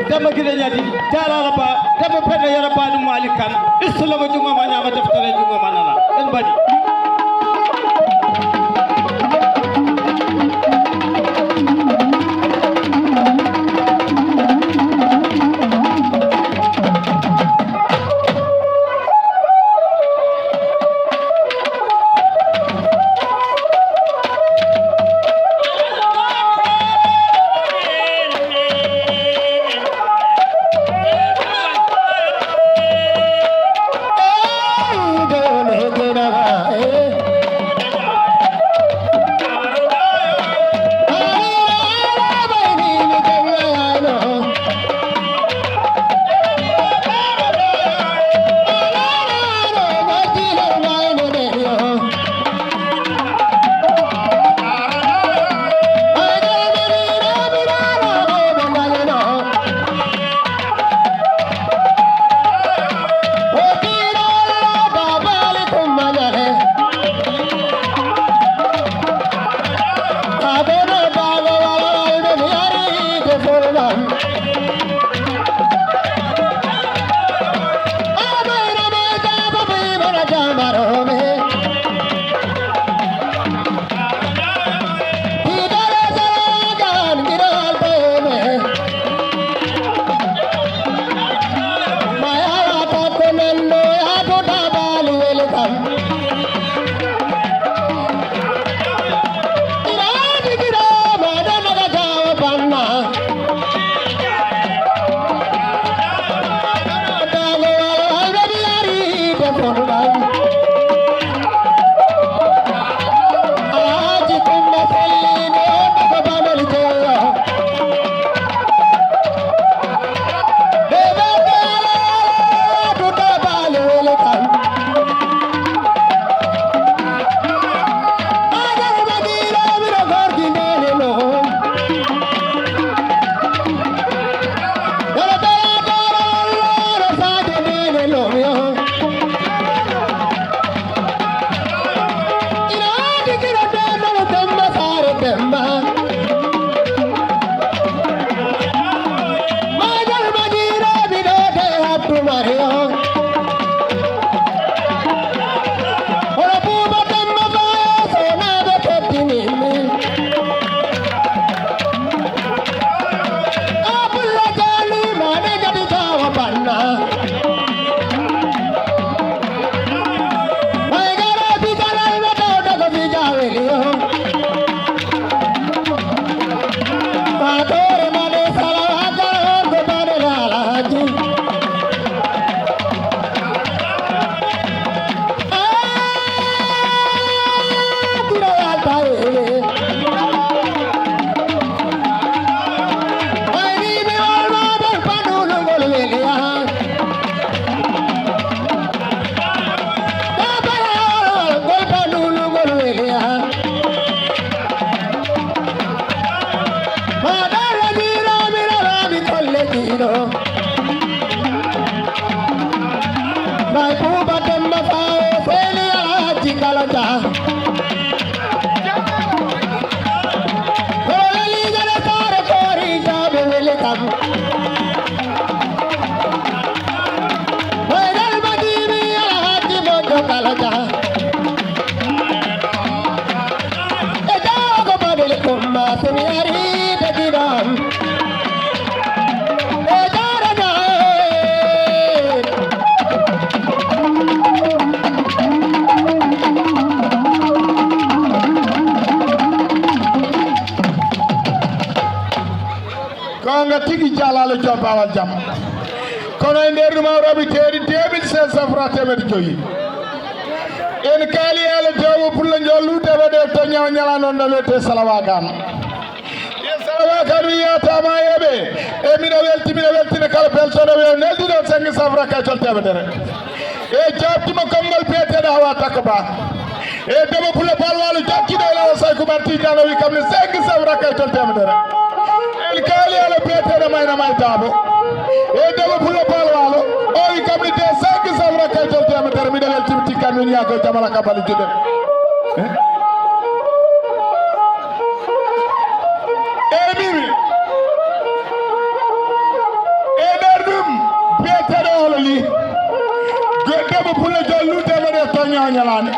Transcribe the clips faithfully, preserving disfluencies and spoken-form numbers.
Demba Gide Ñadi, jaaraama Ba, Demba Penda Yero Ba ɗum Maalik Kan, ɓistu lomo junngo ma ñaama, deftere junngo ma nana. En mbaɗi. Bay Buuba Demba Faawo seeli Alhaji Kala Dia. Koro leli jale saare koori jaabe wele kam. Bay Demba Jibi Alhaji Mojo Kala Dia. E jaago badel kumba semi ari de gidam. Goonga tigi, jaalaalo joom baawal jam. Kono e nder ɗum awraɓe teeri deux mille cinq cents francs teemedde joyi. En kaali Alla Dewbo Pullo Njollu, dewa ɗe to ñaw ñala noon no wiyetee Salawa Kan. Salawa Kan wiyata ma yeɓe. E miɗo welti, miɗo weltina kala beltoɗo wiya neldi ɗon cinq cents francs kaytol teemedere. E jabtimo konngol biyeteeɗo Hawa Takko Ba. E Debbo Pullo Balwalo jokkiɗo e laawol Sayku Bar Tidiane o wi kam ne cinq cents francs kaytol teemedere. En kaali Alla biyeteeɗo Mayna May Dabo. E Debbo Pullo Balwalo o wi kam ne te cinq cents francs kaytol teemedere. Miɗo weltima tikkan min yaago jamala ka bali juɗe. Eh? Eyyi, mimi. Ñalaande.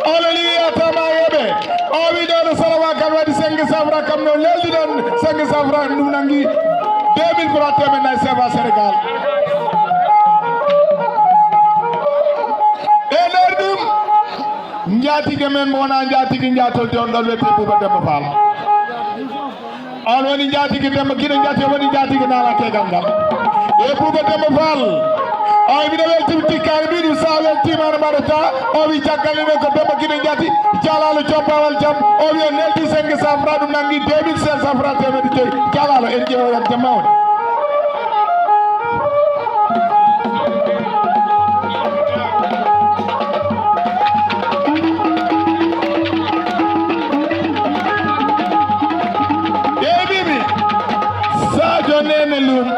O leli wiya tama yeɓe. O wi ɗo no Salama kan waɗi cinq cents francs, kam no leldi ɗon cinq cents francs, ɗum nangi deux mille francs, teemeɗɗe nayi C F A Sénégal. E nder ɗum, njaatige men mo wona njaatigi njaatolde on ɗon wiyetee Bouba Demba Fall. On woni njaatigi Demba Gine Njaati, woni njaatigi naalateegal ngal. E Bouba Demba Fall. Ay, mbiɗa weltima tikkaani, mbiɗum sa weltima, aɗa mbaɗata. O wi caggal nde ko Demba Gine Njaati, Jalaalo Joppawal Jam. O wi o neldi cinq cents francs, ɗum nangi deux mille cinq cents francs, teemeɗɗe joyi. Jalaalo, en ƴeewoyat jamma on. Ɓe mimi Sadio Nene Loum.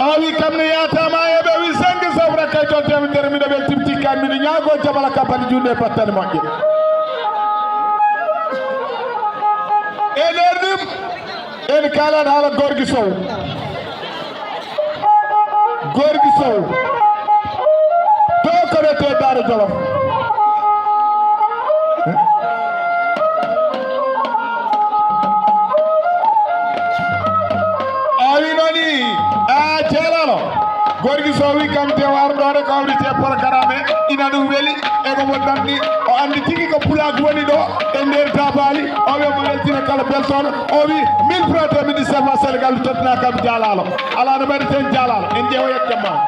O wi kam ne yatama e ɓe wi cinq cents francs kay toon teemedere, mbiɗa weltima tikkaani, mbiɗa ñaago jabala kabbani juuɗe e battane moƴƴe. E nder ɗum, en kalan haala Gorgui Sow. Gorgui Sow. To ko rete Daara Jolof. A wi noon ni, a Ceerano. Gorgui Sow wi kam te warɗo rek o write programme ina ɗum weli. E ko mo danni, o anndi tigi ko pulaagu woni ɗo e nder Daabali. O wi omo weltina kala beltooɗo. O wi mille francs teemedde C F A Sénégal tottina kam Jalaalo. Alaa no mbaɗeten Jalaalo. En ƴeewoyat jamma.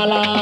Alaa